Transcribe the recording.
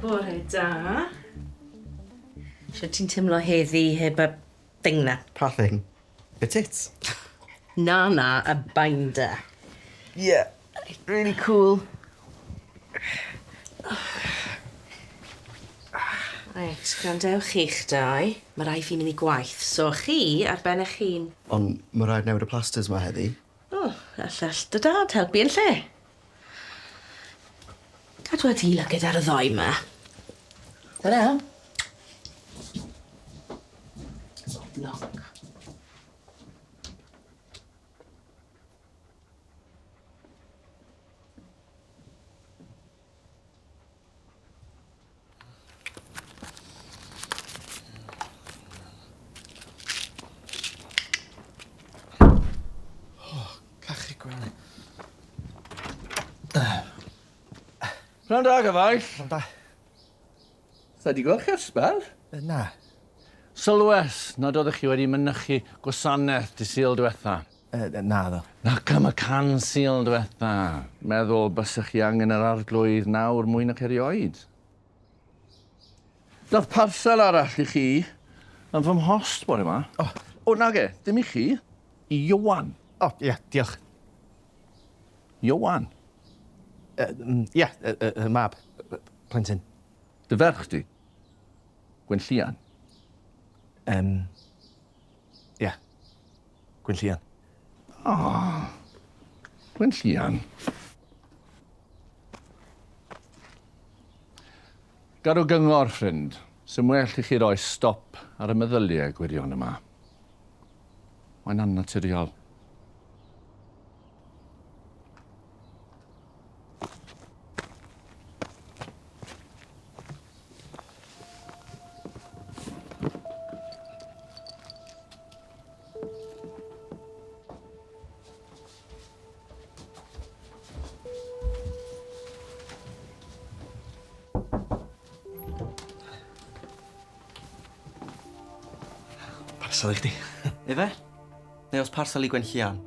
Bore da. Shwt ti'n timlo heddi heb y thing 'na? Pa thing? Y tits? Na na, y binder. Ie. Really cool. Reit, gwrandewch chi'ch dau. Ma' rai' fi mynd i gwaith, so chi ar ben eich hun. Ond ma' raid newid y plasters 'ma heddi. O, all all dy dad helpu yn lle. Cadwa di lygad ar y ddoi 'ma. Tara. Pob lwc. Cachu gwely. Pnawn da, gyfaill. Pnawn da. Sa i 'di gweld chi ers sbel. Na. Sylwes nad oeddech chi wedi mynychu gwasanaeth dy Sul diwetha. Naddo. Nac am y can Sul diwetha. Meddwl bysech chi angen yr arglwydd nawr mwy nac erioed. Dath parsel arall i chi yn fy mhost bore 'ma. O. O, nage, dim i chi. I Ioan. O, ia, diolch. Ioan? Ia, y mab. Plentyn. Dy ferch di? Gwenllian? Yym, ia. Gwenllian. O, Gwenllian. Gadw gyngor, ffrind. Sy'n well i chi roi stop ar y meddyliau gwirion yma. Mae'n annaturiol. Parsel i chdi. Ife? Neu os parsel i Gwenllian?